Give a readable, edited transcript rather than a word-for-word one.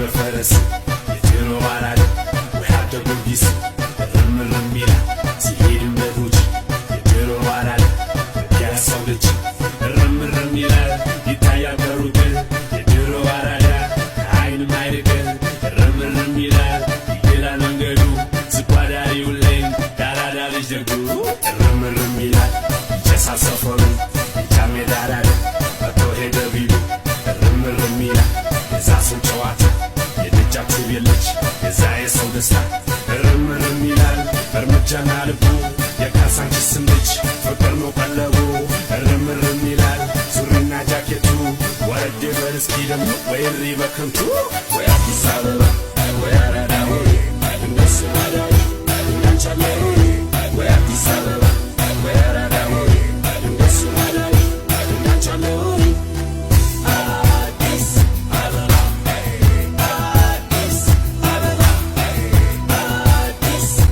በፈረስ የድሮ አራዳ ወይ ሀብተ ጊዮርጊስ እርም እርም ይላል ሲሄድም በጉጂ። የድሮ አራዳ የፒያሳው ልጅ እርም እርም ይላል ይታያል ከሩቅ። የድሮ አራዳ ከአይንም አይርቅ። እርም እርም ይላል ይላል መንገዱ ዝቋዳሪውለኝ የአራዳ ልጅ ደጉ። እርም እርም ይላል ይጨሳል ሰፈሩ የጃንሜዳ አራዳ መጥቶ ሄደ ቢሉ። እርም እርም ይላል የዛ ሰው ጨዋታ የደጃችሁ ልጅ የዛ የሰው ደስታ። እርም እርም ይላል እርምጃና ልቡ የካሳንቺስም ልጅ ፍቅር ነው ቀለቡ። እርም እርም ይላል ሱሪና ጃኬቱ ወረድ በል እስኪ ደግሞ ወይ እሪ በከንቱ ወይ አዲስ አበባ ወይ አራዳ ወይ እንደሱ ባዳይ እንዳንቻለ።